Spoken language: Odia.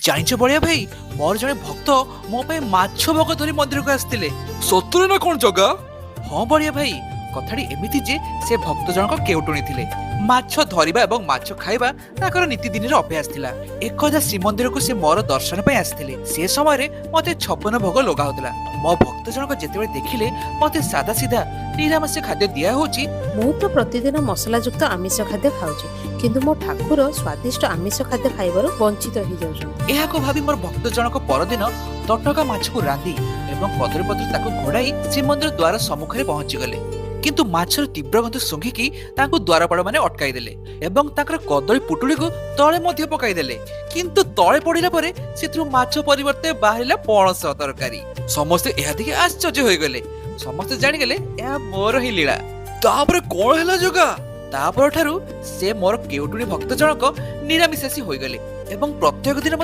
ଜାଣିଛ ବଳିଆ ଭାଇ, ମୋର ଜଣେ ଭକ୍ତ ମୋ ପାଇଁ ମାଛ ଭୋଗ ଧରି ମନ୍ଦିରକୁ ଆସିଥିଲେ। ସତରେ ନା କଣ ଜଗା? ହଁ ବଳିଆ ଭାଇ, କଥାଟି ଏମିତି ଯେ ସେ ଭକ୍ତ ଜଣକ କେଉଟୁଣି ଥିଲେ। ମାଛ ଧରିବା ଏବଂ ମାଛ ଖାଇବା ତାଙ୍କର ନୀତିଦିନର ଅଭ୍ୟାସ ଥିଲା। ଏକଦା ଶ୍ରୀମନ୍ଦିରକୁ ସେ ମୋର ଦର୍ଶନ ପାଇଁ ଆସିଥିଲେ। ସେ ସମୟରେ ମତେ 56 ଭୋଗ ଲଗା ହଉଥିଲା। ମୋ ଭକ୍ତ ଜଣକ ଯେତେବେଳେ ଦେଖିଲେ ମତେ ସାଦା ସିଧା ନିରାମିଷ ଖାଦ୍ୟ ଦିଆ ହଉଛି, ମୁଁ ତ ପ୍ରତିଦିନ ମସଲାଯୁକ୍ତ ଆମିଷ ଖାଦ୍ୟ ଖାଉଛି, କିନ୍ତୁ ମୋ ଠାକୁର ସ୍ୱାଦିଷ୍ଟ ଆମିଷ ଖାଦ୍ୟ ଖାଇବାରୁ ବଞ୍ଚିତ ହେଇଯାଉଛନ୍ତି। ଏହାକୁ ଭାବି ମୋର ଭକ୍ତ ଜଣକ ପରଦିନ ତଟକା ମାଛକୁ ରାନ୍ଧି ଏବଂ କଦଳୀପତ୍ର ତାକୁ ଘୋଡ଼ାଇ ଶ୍ରୀମନ୍ଦିର ଦ୍ୱାର ସମ୍ମୁଖରେ ପହଞ୍ଚିଗଲେ। କିନ୍ତୁ ମାଛର ତୀବ୍ର ଗନ୍ଧ ଶୁଙ୍ଘିକି ତାଙ୍କୁ ଦ୍ୱାରପାଳମାନେ ଅଟକାଇ ଦେଲେ ଏବଂ ତାଙ୍କର କଦଳୀ ପୁଟୁଳିକୁ ତଳେ ମଧ୍ୟ ପକାଇଦେଲେ। କିନ୍ତୁ ତଳେ ପଡ଼ିଲା ପରେ ସେଥିରୁ ମାଛ ପରିବର୍ତ୍ତେ ବାହାରିଲା ପଣସ ତରକାରୀ। ସମସ୍ତେ ଏହା ଦେଖି ଆଶ୍ଚର୍ଯ୍ୟ ହୋଇଗଲେ। ସମସ୍ତେ ଜାଣିଗଲେ ଏହା ମୋର ହିଁ ଲୀଳା। ତାପରେ କଣ ହେଲା ଯୋଗା? ତାପରଠାରୁ ସେ ମୋର କେଉଟୁଣି ଭକ୍ତ ଜଣକ ନିରାମିଷାସୀ ହୋଇଗଲେ ଏବଂ ପ୍ରତ୍ୟେକ ଦିନ